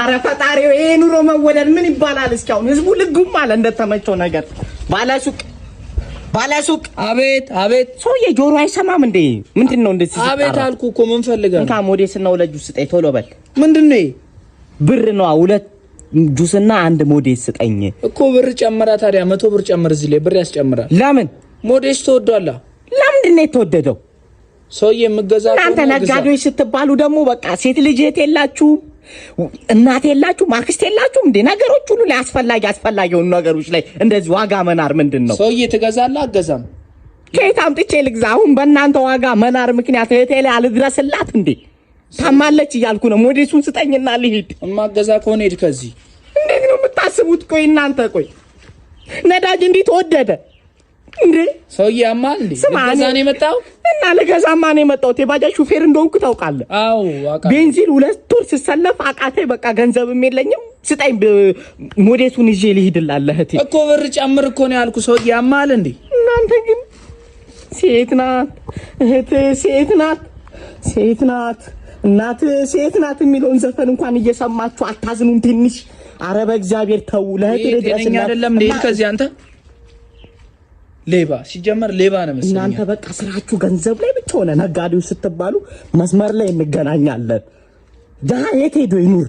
አረ ፈጣሪ፣ ይሄ ኑሮ መወደድ ምን ይባላል? እስኪ አሁን ህዝቡ ልጉም አለ እንደተመቸው ነገር። ባለሱቅ፣ ባለሱቅ! አቤት፣ አቤት። ሰውዬ ጆሮ አይሰማም እንዴ? ምንድን ነው እንደዚህ አቤት። ሲጣራ? አልኩ እኮ፣ ምን ፈልገህ ነው? እንካ፣ ሞዴስና ሁለት ጁስ ስጠኝ፣ ቶሎ በል። ምንድን ነው ይሄ? ብር ነዋ። ሁለት ጁስና አንድ ሞዴስ ስጠኝ። እኮ ብር ጨምራ ታዲያ፣ 100 ብር ጨምር። እዚህ ላይ ብር ያስጨምራል። ለምን? ሞዴስ ተወዷላ። ለምንድን ነው የተወደደው? ሰውዬ፣ የምገዛ እናንተ ከሆነ ግዛ። ነጋዴዎች ስትባሉ ደግሞ በቃ ሴት ልጅ እህት የላችሁም፣ እናት የላችሁም፣ አክስት የላችሁም እንዴ? ነገሮች ሁሉ ላይ አስፈላጊ አስፈላጊ የሆኑ ነገሮች ላይ እንደዚህ ዋጋ መናር ምንድን ነው? ሰውዬ፣ ትገዛለህ አገዛም? ከየት አምጥቼ ልግዛ? አሁን በእናንተ ዋጋ መናር ምክንያት እህቴ ላይ አልድረስላት እንዴ? ታማለች እያልኩ ነው። ሞዴሱን ስጠኝና ልሂድ። እማገዛ ከሆነ ሂድ ከዚህ። እንዴት ነው የምታስቡት? ቆይ እናንተ፣ ቆይ ነዳጅ እንዲህ ተወደደ እንዴ? ሰውዬ፣ ያማል እንዴ? ስማ፣ ልገዛ ነው የመጣው? እና ልገዛማ ነው የመጣሁት። የባጃጅ ሹፌር እንደሆንኩ ታውቃለህ። አዎ፣ አውቃለሁ። ቤንዚን 2 ወር ስሰለፍ አቃተኝ። በቃ ገንዘብም የለኝም። ስጠኝ፣ ሞዴሱን ይዤ ልሂድልህ እህቴ። እኮ ብር ጨምር እኮ ነው ያልኩ። ሰውዬ፣ ያማል እንዴ? እናንተ ግን ሴት ናት እህት፣ ሴት ናት፣ ሴት ናት እናት፣ ሴት ናት የሚለውን ዘፈን እንኳን እየሰማችሁ አታዝኑም ትንሽ? አረ በእግዚአብሔር ተው። ለእህቴ ይሄ ጤነኛ ልድረስላት። አይደለም እንዴ? ሂድ ከዚህ አንተ ሌባ። ሲጀመር ሌባ ነው መሰለኝ። እናንተ በቃ ስራችሁ ገንዘብ ላይ ብቻ ሆነ። ነጋዴዎች ስትባሉ መስመር ላይ እንገናኛለን። ድሀ የት ሄዶ ይኑር?